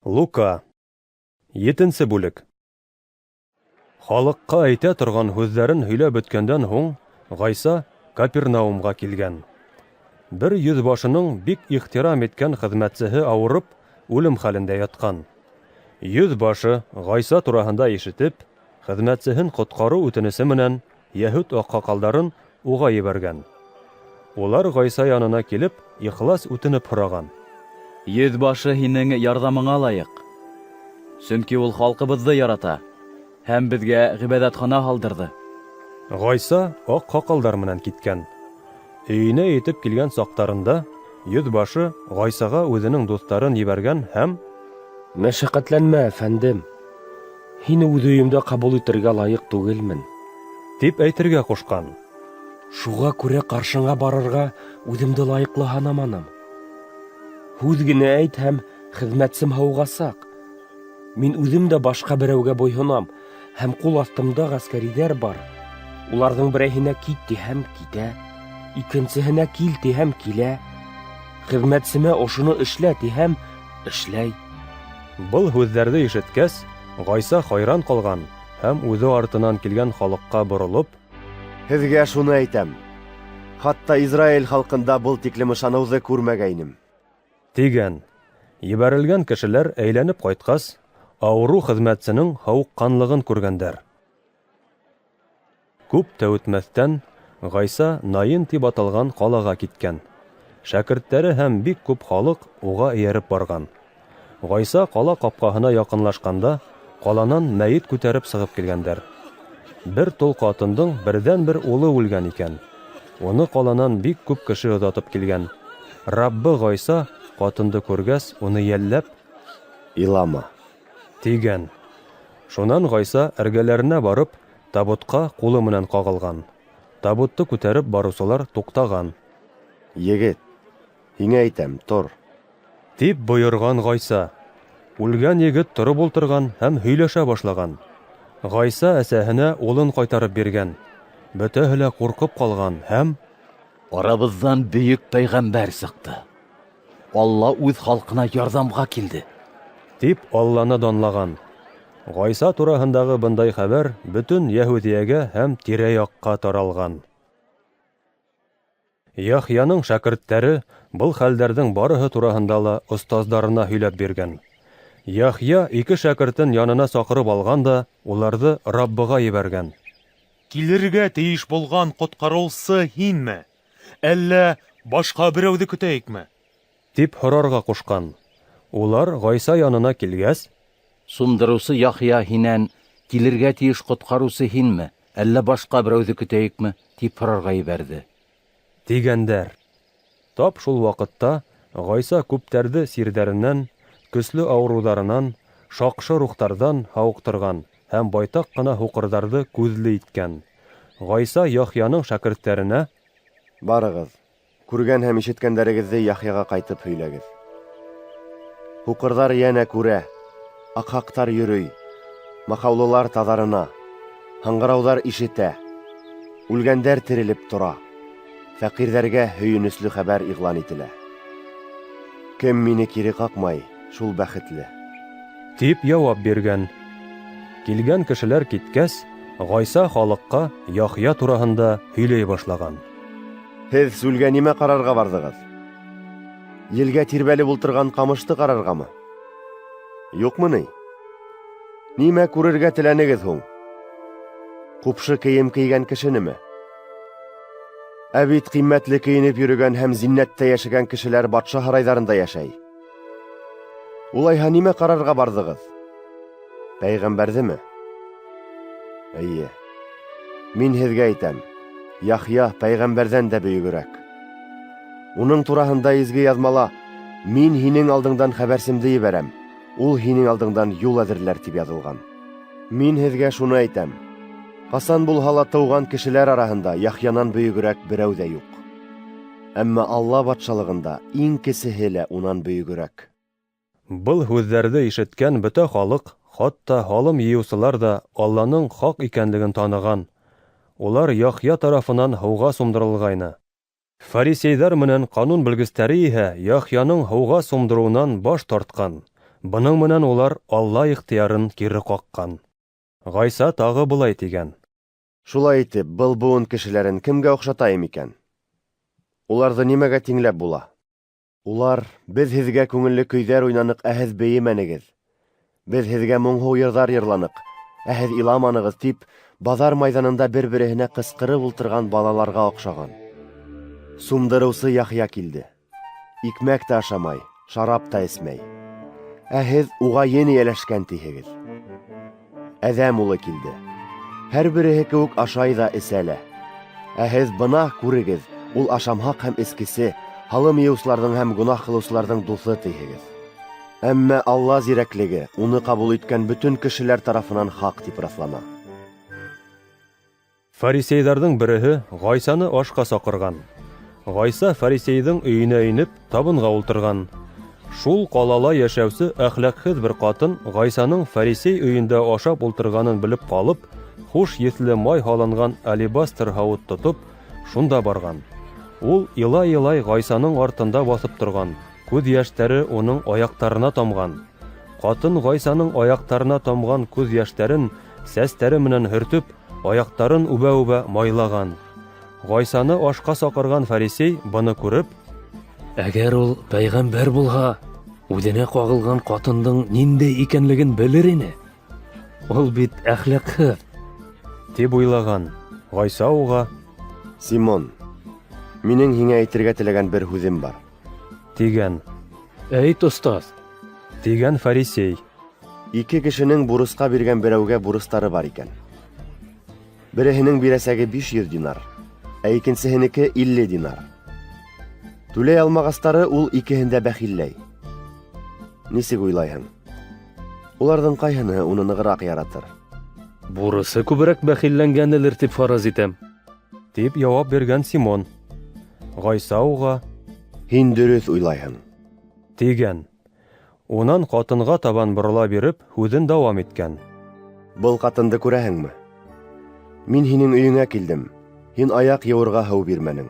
Лука. Етенсе бүлек. Халыҡҡа әйтә торған һүҙҙәрен һөйләп бөткәндән һуң, Ғайса Капернаумға килгән. Бер йөҙбашының бик ихтирам иткән хеҙмәтсеһе ауырып, үлем хәлендә ятҡан. Йөҙбашы Ғайса тураһында ишетеп, хеҙмәтсеһен ҡотҡарыу үтенесе менән йәһүд аҡһаҡалдарын уға ебәргән. Улар Ғайса янына килеп, ихлас үтенеп һораған: Йөҙбашы һинең ярҙамыңа лайыҡ, сөнки ул халҡыбыҙҙы ярата һәм беҙгә ғибәҙәтхана һалдырҙы. Ғайса аҡһаҡалдар менән киткән. Өйөнә етеп килгән саҡтарында йөҙбашы Ғайсаға үҙенең дуҫтарын ебәргән һәм: Мәшәҡәтләнмә, әфәндем, һине үҙ өйөмдә ҡабул итергә лайыҡ түгелмен, тип әйтергә ҡушҡан. Шуға күрә ҡаршыңа барырға үҙемде лайыҡлы һанаманым. Һүҙ генә әйт һәм хеҙмәтсем һауығасаҡ. Мин үҙем дә башҡа берәүгә буйһонам, һәм ҡул аҫтымда ғәскәриҙәр бар. Уларҙың берәйһенә кит тиһәм китә, икенсеһенә кил тиһәм килә. Хеҙмәтсемә ошоно эшлә тиһәм эшләй. Был һүҙҙәрҙе ишеткәс, Ғайса хайран ҡалған һәм үҙе артынан килгән халыҡҡа боролоп: Һеҙгә шуны әйтәм: хатта Израиль халҡында был тиклем ышаныуҙы күрмәгәйнем. Тигән. Ебәрелгән кешеләр әйләнеп ҡайтҡас, ауырыу хеҙмәтсенең һауыҡҡанлығын күргәндәр. Күп тә үтмәҫтән, Ғайса Наин тип аталған ҡалаға киткән. Шәкерттәре һәм бик күп халыҡ уға эйәреп барған. Ғайса ҡала ҡапҡаһына яҡынлашҡанда, ҡаланан мәйет күтәреп сығып килгәндәр. Бер тол ҡатындың берҙән-бер улы үлгән икән. Уны ҡаланан бик күп кеше оҙатып килгән. Раббы Ғайса ҡатынды күргәс, уны йәлләп: Илама, тигән. Шунан Ғайса эргәләренә барып, табутҡа ҡулы менән ҡағылған. Табутты күтәреп барыусылар туҡтаған. Егет, һиңә әйтәм, тор. Тип бойорған Ғайса. Үлгән егет тороп ултырған һәм һөйләшә башлаған. Ғайса әсәһенә улын ҡайтарып биргән. Бөтәһе лә ҡурҡып ҡалған һәм: Арабыҙҙан бөйөк пәйғәмбәр сыҡты. Алла үҙ халҡына ярҙамға килде. Тип Алланы данлаған. Ғайса тураһындағы бындай хәбәр бөтөн Йәһүҙиәгә һәм тирә-яҡҡа таралған. Яхъяның шәкерттәре был хәлдәрҙең барыһы тураһында ла остаздарына һөйләп биргән. Яхъя ике шәкертен янына саҡырып алған да уларҙы Раббыға ебәргән. Килергә тейеш булған ҡотҡарыусы һинме, әллә башҡа берәүҙе көтәйекме? Тип һорарға ҡушҡан. Улар Ғайса янына килгәс: Сумдырыусы Яхъя һинән: "Килергә тейеш ҡотҡарыусы һинме, әллә башҡа берәүҙе көтәйекме?" – тип һорарға ебәрҙе. Тигәндәр. Тап шул ваҡытта Ғайса күптәрҙе сирҙәренән, көслө ауырыуҙарынан, шаҡшы рухтарҙан һауыҡтырған һәм байтаҡ ҡына һуҡырҙарҙы күҙле иткән. Ғайса Яхъяның шәкерттәренә: Барығыҙ, күргән һәм ишеткәндәрегеҙҙе Яхъяға ҡайтып һөйләгеҙ. Һуҡырҙар йәнә күрә, аҡһаҡтар йөрөй, маҡаулылар таҙарына, һаңғырауҙар ишетә, үлгәндәр терелеп тора, фәҡирҙәргә һөйөнөслө хәбәр иғлан ителә. Кем мине кире ҡаҡмай, шул бәхетле. Тип яуап биргән. Килгән кешеләр киткәс, Ғайса халыҡҡа Яхъя тураһында һөйләй башлаған. Һеҙ сүлгә нимә ҡарарға барҙығыҙ? Елгә тирбәлеп ултырған ҡамышты ҡарарғамы? Юҡмы ни? Нимә күрергә теләнегеҙ һуң? Ҡупшы кейем кейгән кешенеме? Ә бит ҡиммәтле кейенеп йөрөгән һәм зиннәттә йәшәгән кешеләр батша һарайҙарында йәшәй. Улайһа нимә ҡарарға барҙығыҙ? Пәйғәмбәрҙеме? Эйе. Мин һеҙгә әйтәм, Яхъя пәйғәмбәрҙән дә бөйөгөрәк. Уның тураһында изге яҙмала: "Мин һинең алдыңдан хәбәрсемде ебәрәм, ул һинең алдыңдан юл әҙерләр" тип яҙылған. Мин һеҙгә шуны әйтәм: ҡасан булһа ла тыуған кешеләр араһында Яхъянан бөйөгөрәк берәү ҙә юҡ. Әммә Алла батшалығында иң кесеһе лә унан бөйөгөрәк. Был һүҙҙәрҙе ишеткән бөтә халыҡ, хатта һалым йыйыусылар ҙа Алланың хаҡ икәнлеген таныған. Улар Яхъя тарафынан һыуға сумдырылғайны. Фарисейҙар менән ҡанун белгестәре иһә Яхъяның һыуға сумдырыуынан баш тартҡан. Бының менән улар Алла ихтыярын кире ҡаҡҡан. Гайса тағы былай тигән: Шулай итеп, был быуын кешеләрен кемгә оҡшатайым икән? Уларҙы нимәгә тиңләп була? Улар: "Беҙ һеҙгә күңелле көйҙәр уйнаныҡ, ә һеҙ бейемәнегеҙ. Беҙ һеҙгә моңһоу йырҙар йырланыҡ, ә һеҙ иламанығыҙ", тип, баҙар майҙанында бер-береһенә ҡысҡырып ултырған балаларға оҡшаған. Сумдырыусы Яхъя килде. Икмәк тә ашамай, шарап та эсмәй. Ә һеҙ уға ен эйәләшкән тиһегеҙ. Әҙәм улы килде. Һәр береһе кеүек ашай ҙа эсә лә. Ә һеҙ: "Бына күрегеҙ, ул ашамһаҡ һәм эскесе, һалым йыйыусыларҙың һәм гонаһ ҡылыусыларҙың дуҫы", тиһегеҙ. Әммә Алла зирәклеге уны ҡабул иткән бөтөн кешеләр тарафынан хаҡ тип раҫлана. Фарисейҙарҙың береһе Гайсаны ашҡа саҡырған. Гайса фарисейҙың өйөнә инеп, табынға ултырған. Шул ҡалала йәшәүсе әхлаҡһыҙ бер ҡатын Гайсаның фарисей өйөндә ашап ултырғанын белеп ҡалып, хуш еҫле май һалынған алебастр һауыт тотоп, шунда барған. Ул илай-илай Гайсаның артында баҫып торған, күҙ йәштәре уның аяҡтарына тамған. Ҡатын Гайсаның аяҡтарына тамған күҙ йәштәрен сәстәре менән һөртөп, аяҡтарын үбә-үбә майлаған. Гайсаны ашҡа саҡырған фарисей быны күреп: Әгәр ул пәйғәмбәр булһа, үҙенә ҡағылған ҡатындың ниндәй икәнлеген белер ине. Ул бит әхлаҡһыҙ. Тип уйлаған. Гайса уға: Симон, минең һиңә әйтергә теләгән бер һүҙем бар. Тигән. Әйт, остаз. Тигән фарисей. Ике кешенең бурысҡа биргән берәүгә бурыстары бар икән. Береһенең бирәсәге 500 динар, ә икенсеһенеке 50 динар. Түләй алмағастары ул икеһен дә бәхилләй. Нисек уйлайһың? Уларҙың ҡайһыныһы уны нығыраҡ яратыр? Бурысы күберәк бәхилләнгәнелер тип фараз итәм. Тип яуап биргән Симон. Гайса уға: Һин дөрөҫ уйлайһың. Тигән. Унан ҡатынға табан борола биреп, һүҙен дауам иткән: Был ҡатынды күрәһеңме? Мин һинең өйөңә килдем. Һин аяҡ йыуырға һыу бирмәнең.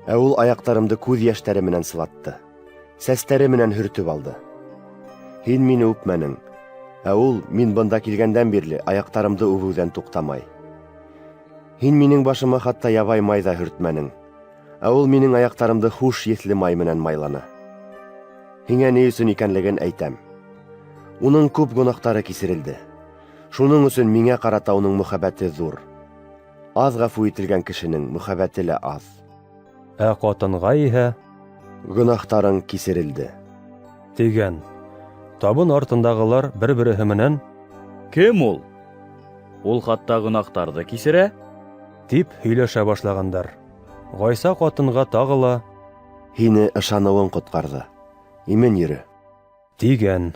Ә ул аяҡтарымды күҙ йәштәре менән сылатты. Сәстәре менән һөртөп алды. Һин мине үпмәнең. Ә ул мин бында килгәндән бирле аяҡтарымды үбеүҙән туҡтамай. Һин минең башыма хатта ябай май ҙа һөртмәнең. Ә ул минең аяҡтарымды хуш еҫле май менән майланы. Һиңә ни өсөн икәнлеген әйтәм. Уның күп гонаһтары кисерелде. Шуның өсөн миңә ҡарата уның мөхәббәте ҙур. Аҙ ғәфү ителгән кешенең мөхәббәте лә аҙ. Ә ҡатынға иһә: Гонаһтарың кисерелде. Тигән. Табын артындағылар бер-береһе менән: Кем ул? Ул хатта гонаһтарҙы кисерә. Тип һөйләшә башлағандар. Гайса ҡатынға тағы ла: Һине ышаныуың ҡотҡарҙы. Имен йөрө. Тигән.